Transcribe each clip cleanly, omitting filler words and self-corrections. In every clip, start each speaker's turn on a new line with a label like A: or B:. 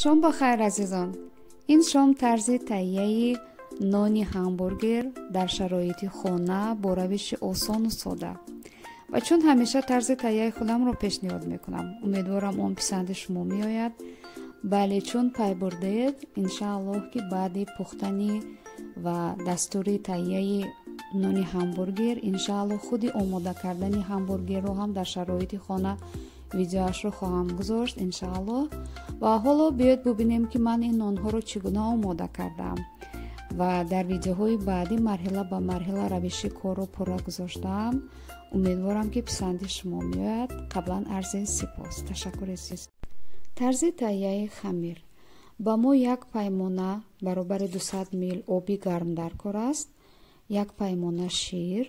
A: Шом ба хайр, азизон. Ин шом тарзи таҳияи нони ҳамбургер дар шароити хона бо равиши осону сода. Ва чун ҳамеша тарзи таҳияи худамро пешниҳод мекунам, умедворам он писанди шумо меояд. Бале, чун пай бурдед, иншааллоҳ, ки баъди пухтани ва дастури таҳияи нони ҳамбургер, иншааллоҳ, худи омода кардани ҳамбургерро ҳам дар шароити хона видеоашро хоҳам гузошт, иншааллоҳ. Ва ҳоло биёед бубинем, ки ман ин нонҳоро чӣ гуна омода кардам, ва дар видеоҳои баъдӣ марҳила ба марҳила равиши корро пурра гузоштаам. Умедворам, ки писанди шумо меояд. Қаблан арзи сипос, ташаккури зиёд. Тарзи таҳияи хамир. Ба мо як паймона баробари 200 мл оби гарм дар кор аст, як паймона шир,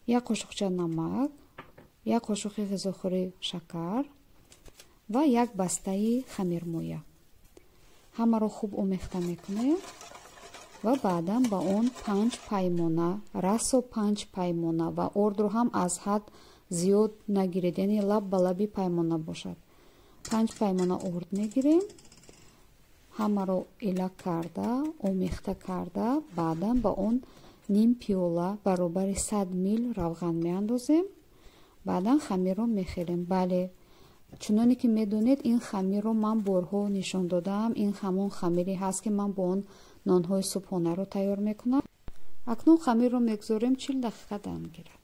A: як қошуқча намак, як қошуқи ғизохӯрӣ шакар ва як бастаи хамирмоя. Ҳамаро хуб омехта мекунем ва баъдан ба он 5 паймона, расо 5 паймона, ва ордро ҳам аз ҳад зиёд нагиред, яъне лаб ба лаби паймона бошад. 5 паймона орд мегирем, ҳамаро ила карда, омехта карда, баъдан ба он ним пиёла баробари 100 мл равған меандозем. Баъдан хамирро мехелем. Бале, чуноне ки медонед, ин хамирро ман борҳо нишон додаам. Ин ҳамон хамире ҳаст, ки ман бо он нонҳои субҳонаро тайёр мекунам. Акнун хамирро мегузорем 40 дақиқа дам гирад.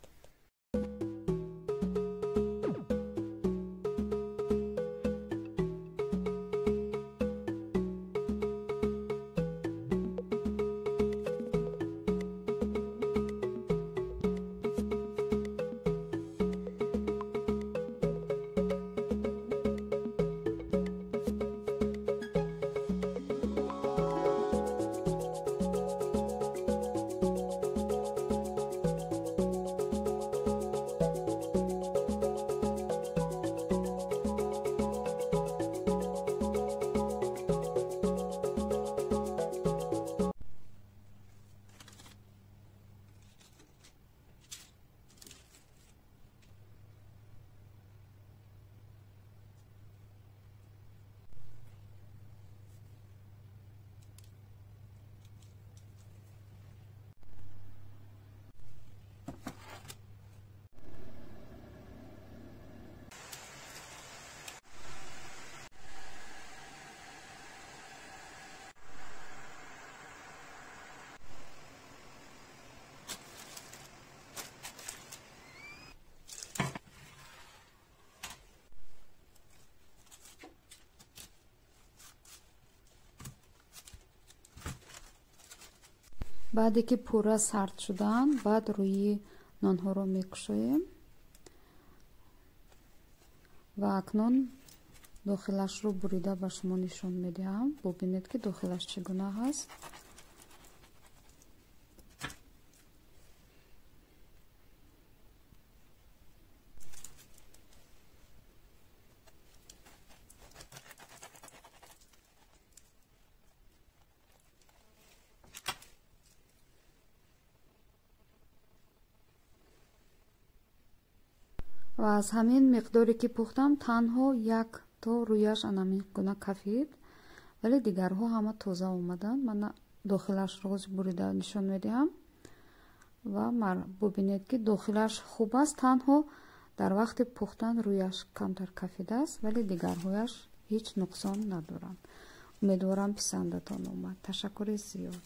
A: Баъде ки пурра сард шуданд, баъд рӯи нонҳоро мекушоем ва акнун дохилашро бурида ба шумо нишон медиҳам. Бубинед, ки дохилаш чӣ гуна ҳаст. Ва аз ҳамин миқдоре ки пухтам, танҳо як то рӯяш анамин гуна кафид, вале дигарҳо ҳама тоза омаданд. Ман дохилашро ҳозир бурида нишон медиҳам ва бубинед, ки дохилаш хуб аст. Танҳо дар вақти пухтан рӯяш камтар кафидааст, вале дигарҳояш ҳеҷ нуқсон надоранд. Умедворам, писандатон омад. Ташаккури зиёд.